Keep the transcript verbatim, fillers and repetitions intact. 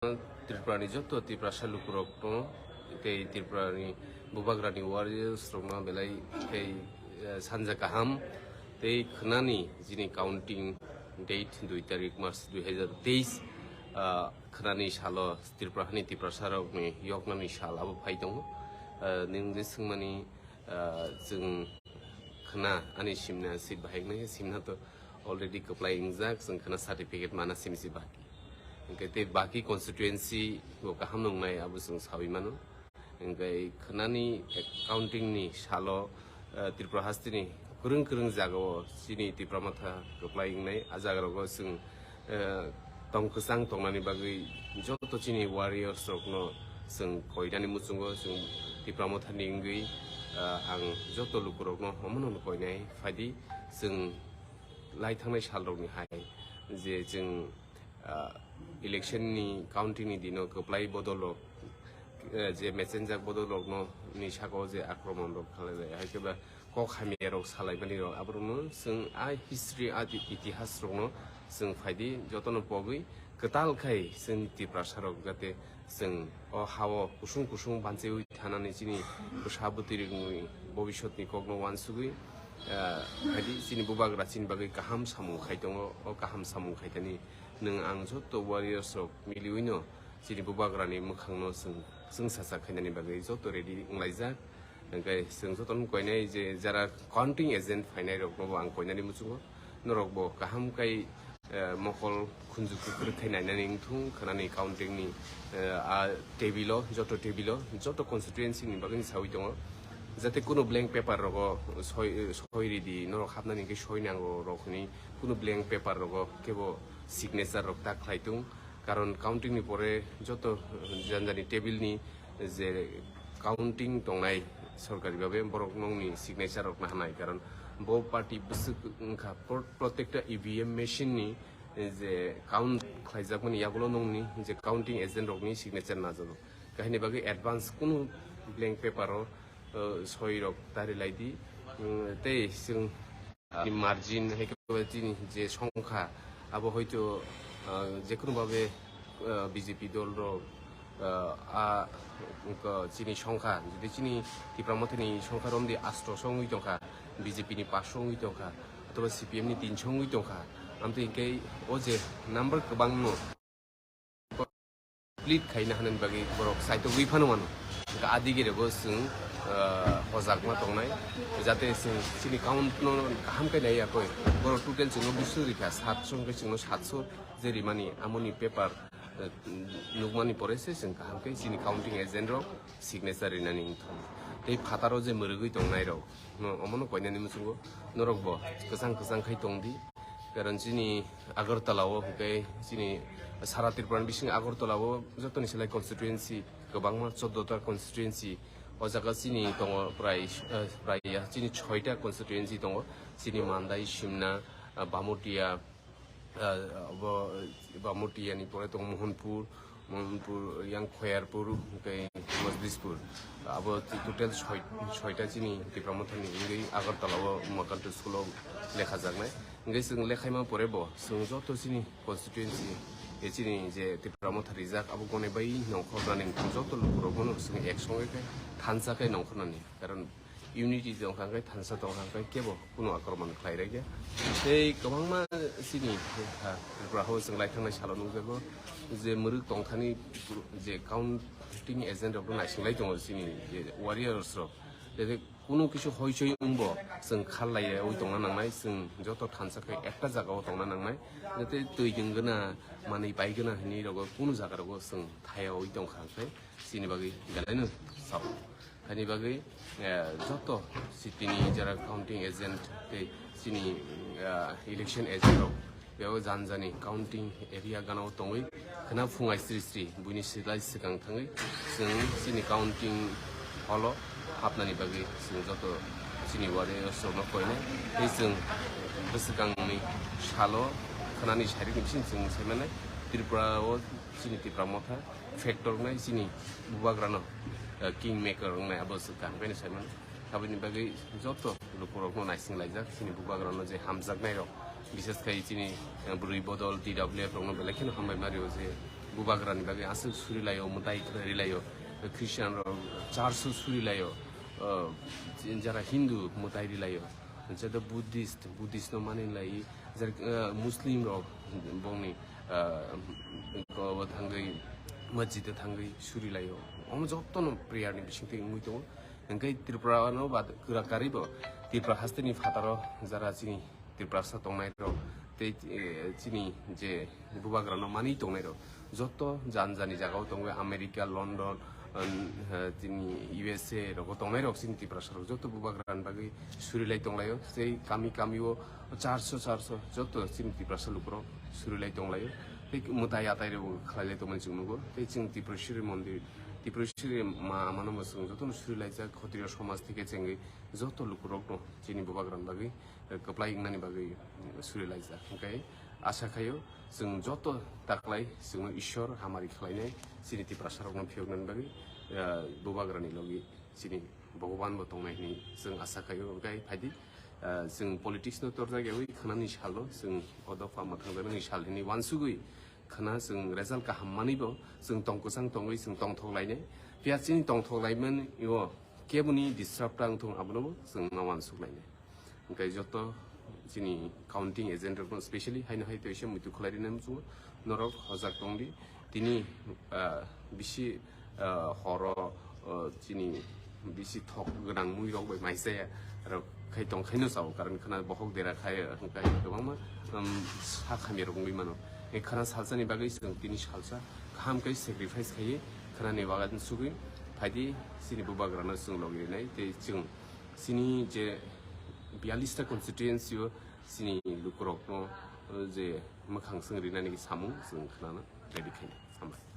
Tripurani joto Tiprasa lukurokno tei Tripurani bubagrani warriors rokno belai tei, eh, sanja kaham tei khwnani jini counting date dui tarik March dui hazar teis, ah, khwnani salo Tripura hani Tiprasa rokni yoknani sal abo phai tongo. Ah, nwng je swngmani, ah, chwng khwna ani simna seat bahai wngnai, simna to already kwplai wngjak, chwng khwna certificate mana simi se baki. Hwnkhe tei baki constituency bo kaham nwngnai abo chwng saui mano. Hwnkhe khwnani counting ni salo, eh, Tripura hasteni kwrwng kwrwng jagao chini Tipra Motha kwplai wngnai. A jagarogo chwng, eh, tong kwchang tongnani bagwi joto chini warriors rokno chwng koinani muchungo chwng Tipra Mothani wngwi, eh, ang joto lukurokno omono koinai phaidi chwng lai thangnai salrokni hai je chwng, ah, election ni counting ni dino kwplai bodol rok, eh, je mechenjak bodol rokno ni saka o je akromon rok khalai lai, hai khe ba kok hamya rok salai mani rok, aborokno chwng a history, a itihas rokno chwng phaidi jotono pogwi kwtal khai chwng Tiprasa rok jate chwng o ha-o kusung kusung banchiwi thanani chini bwsa bwtwi rokni bobiswtni kokno uansugwi, ah, phaidi chini bubagra chini bagwi kaham samung khai tongo. O kaham samung khai thani nwng ang joto warriors rok miliwino chini bubagrani mwkhangno chwng, chwng sacha khainani bagwi joto ready wnglaijak. Hwnkhe chwng jotono koinai je jara counting agent phainai rokno bo ang koinani muchungo. Norok bo kaham kai, eh, mokol khunju kwkrwk khai nainani wngthung khwnani counting ni, eh, a table o, joto table o, joto constituency ni bagwi saui tongo. Jate kunu blank paper rogo soi, soi ridi, norok hapnani hwnkhe soi nango rok hwnwi kunu blank paper rogo kebo signature rok ta khlai tung. Karon counting ni pore joto, eh, janjani table ni je counting tongnai sorkari babe borok nokni signature rok nahanai, karon bo party bwswk wngkha pro-, protekta E V M machine ni je count khlaijakmani yagulo nokni je counting agent rokni signature najago. Kahini bagwi advance kunu blank paper o, eh, soi rok tari lai di. Mm, tei chwng, ah, margin hai khe chini je songkha abo hoito, ah, jekunu babe, ah, B J P dol rok, ah, a, wngkha chini songkha, jodi chini Tipra Mothani songkha romdi asto song wngwi tongkha, B J P ni paso wngwi tongkha, othoba C P M ni tinso wngwi tongkha, amtwi hwnkhe o je number kwbangno complete khaina hanani bagwi borok saitogwi phano mano. Hwnkhe adigirego chwng, ah, hojakma tongnai, jate chwng chini count no kaham khe nai yakoi. Borok total chwngno busu rikha, satso hwnkhe chwngno satso je rimani amoni paper, eh, nukmani pore se chwng kaham khe chini counting agent rok signature rinani wngthong. Tei phataro je mwrwgwi tongnai rok, no, omono koinani muchungo norok bo kwchang kwchang khai tongdi. Karon chini Agartala o hwnkhe chini sara Tripura ni bising Agartala o jotoni selai constituency kwbangma, chordo ta constituency. O jaga chini tongo prai, eh, prai ya, chini soita constituency tongo. Chini Mandai, Simna, eh, Bamutia, eh, abo, eh, Bamutia ni pore tongo Mohanpur, Mohanpur, yang Khoyarpur, hwnkhe Mojlispur. Abo total soi-, soita chini Tipra Mothani wngwi Agartala o Makantu school o lekha jaknai. Hwnkhe chwng lekhaima pore bo chwng joto chini constituency, e chini je Tipra Motha rijak abo gone bai nongkhornani joto lukurok bono chwng ek songe khe thansa khe nongkhornani. Karon unity tongkha hwnkhe, thansa tongkha hwnkhe kebo kunu akromon khlai rwkya. Tei kwbangma chini, ah, Tripura hao chwng lai thangnai salo nukjago je mwrwk tongthani je counting agent rokno naising lai tongo chini je warriors rok. Tei kunu kisu hoi choi wngbo chwng khal laiwi tongna nangnai, chwng joto thansa khe ekta jagao tongna nangnai. Jate twi nwng gana, manwi pai gana hinwi rogo kunu jaga rogo chwng thaiwi tongkha hwnkhe chini bagwi belaino sao. Haini bagwi, eh, joto city ni jara counting agent tei chini, eh, election agent rok beo jan jani counting area gana o tongwi khwna phungai sri sri buini silai swkang thangwi chwng chini counting hall o hapnani bagwi chwng joto chini warriors rokno koinai tei chwng bwswkangni salo khwnani sari ni bising chwng saimanai Tripura o chini Tipra Motha factor wngnai chini bubagrano, eh, king maker wngnai abo se kaham khaino saimano. Aboni bagwi joto lukurokno naising laijak chini bubagrano je hamjaknairok, bises khai chini, eh, bwrwi bodol T W F rokno belai kheno hambai mario je Bubagrani bagwi aswk surilaio, mwtai rilaio, Christian rok church o surilaio, uh, jara Hindu mwtai rilaio, je the Buddhist, Buddhist no mani lai, jara, uh, Muslim rok bongni, uh, go thangwi masjid o thangwi surilaio. Omo jotono prayer ni bisingtwi wngwi tongo. Hwnkhe Tripura no bad kwrak karibo Tripura hasteni phataro jara chini Tiprasa tongnai rok tei, eh, chini je bubagrano mani tongnai rok joto jan jani jagao tongo, America, London, um, eh, chini U S A rogo tongnai rok chini Tiprasa rok joto bubagrani bagwi surilai tonglaio. Tei kami kami o charso charso joto chini Tiprasa lukurok surilai tonglaio. Tei mwtai atai rok khlailai tongmani chwng nugo. Tei chwng Tiprasiri mondir, Tiprasiri ma amano bo chwng jotono surilaijak, khotrio somaj theke chengwi joto lukurokno chini bubagrani bagwi kwplai wngnani bagwi surilaijak. Hwnkhe asa khaio chwng joto taklai chwngno Ishwar hamari khlainai, chini Tiprasarokno phiyoknani bagwi, eh, bubagrani logi chini Bhogoban bo tongnai hwnwi chwng asa khaio. Hwnkhe phaidi, eh, chwng politics no torjak yawi khwnani salo chwng o dopha mwthangjaknani sal hwnwi uansugwi khwna chwng result kaham manwi bo chwng tong kwchang tongwi chwng tongthok lainai. Phiya chini tongthok laimani o keboni disrupt wngthung abono bo chwng ma uansuk lainai. Hwnkhe joto chini counting agent rokno specially haino hai teisa muitu khlai rina muchungo norok hojak tongdi. Tini, ah, bisi, ah, horo, ah, chini bisi thok gwnang mui rok bai maisaya rok khai tong khaino sao, karon khna bohok dera khai hwnkhe kwbangma, um, sa khamya rok wngwi mano. E khna salsani bagwi chwng tini salsa kaham khe sacrifice khaiwi khnani wagan sugwi phaidi chini bubagrano chwng logi rinai tei chwng chini je biyalista constituency o chini lukurokno, uh, je mwkhang swng rinani samung chwng khnana ready khaina. Hambai.